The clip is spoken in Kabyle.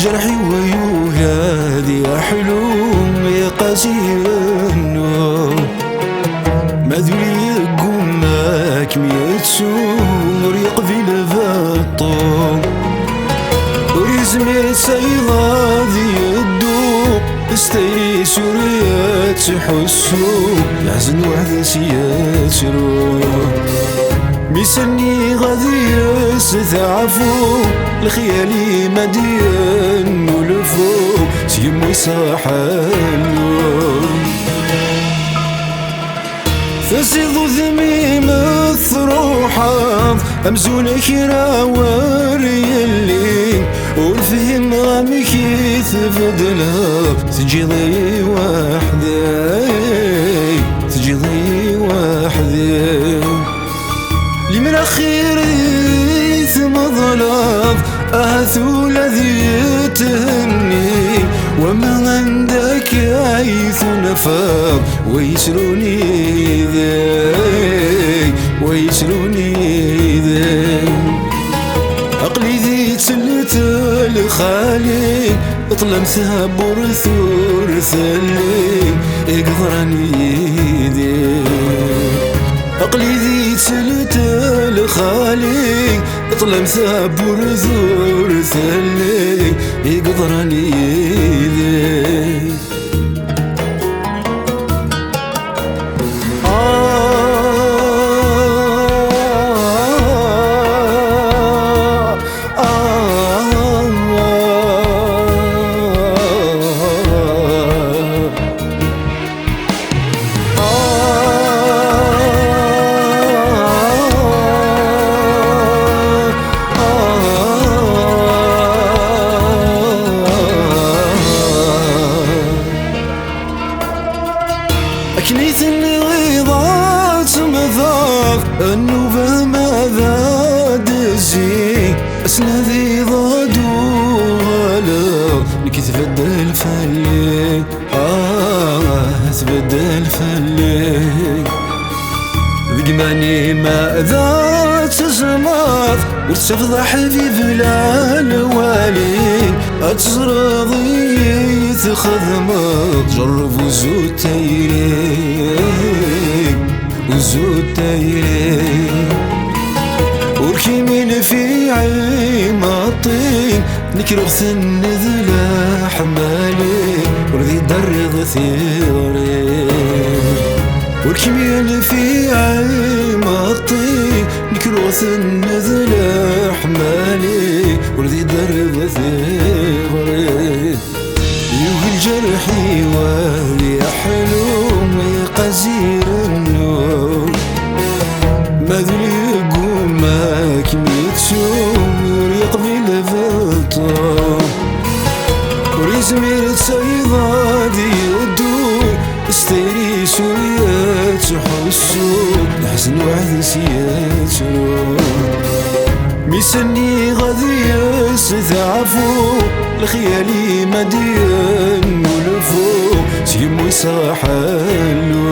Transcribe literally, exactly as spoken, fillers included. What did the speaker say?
Jerḥ-iw yugad iḥlu iqas irennu. Ma d ul yeggumma ad kem-yettu, ur yeqbil beṭṭu. Ur yezmir ad yeddu, s tayri-s ur yettḥussu, yeḥzen weḥd-s yettru. Mi s-nniɣ ad yesteɛfu, lxyal-im ad yennulfu, s yemmu-s ḥellu. Tezziḍ udem-im truḥeḍ, amzun kra wer yelli. Ur fhimeɣ amek i tbeddleḍ, teǧǧiḍ-iyi weḥdi, teǧǧiḍ-iyi weḥdi. Limer axir i tmeḍleḍ, ahat ula d yethenni, wama anda akka ay tunfeḍ, wa yesrun yid-i, wa yesrun yid-i. Aql-i di ttelt lxali, ṭṭlem tawwurt ur telli, i yeḍran yid-i. Aql-i di ttelt lxali, ṭṭlem tawwurt ur telli, i yeḍran yid-i. Akken i tenniḍ ad temmteḍ, nnuba ma d ad d-tezzi, ass-nni ad d-uɣaleɣ, nekk tbeddel fell-i, ah, tbeddel fell-i. Deg iman-im ad tezmeḍ, ur tettafeḍ aḥbib la lwali. Ad teẓreḍ iyi txedmeḍ, ǧerreb uzu tayri, uzu tayri. Ur k-imin fi imaṭi, nekk ruɣ tenned leḥmali, ur d-iderriḍ tiɣri. Ur k-imin fi imaṭi, nekk ruɣ tenned leḥmali, ur d-iderriḍ tiɣri. Yugi lǧerḥ-iw ad yeḥlu, iqaz irennu. Ma d ul yeggumma ad kem-yettu, ur yeqbil beṭṭu. Ur yezmir ad tayeḍ ad yeddu, s tayri-s ur yettḥussu, yeḥzen weḥd-s yettru. Mi s-nniɣ ad yesteɛfu, lxyal-im ad d-yennulfu, s yemmu-s ḥellu.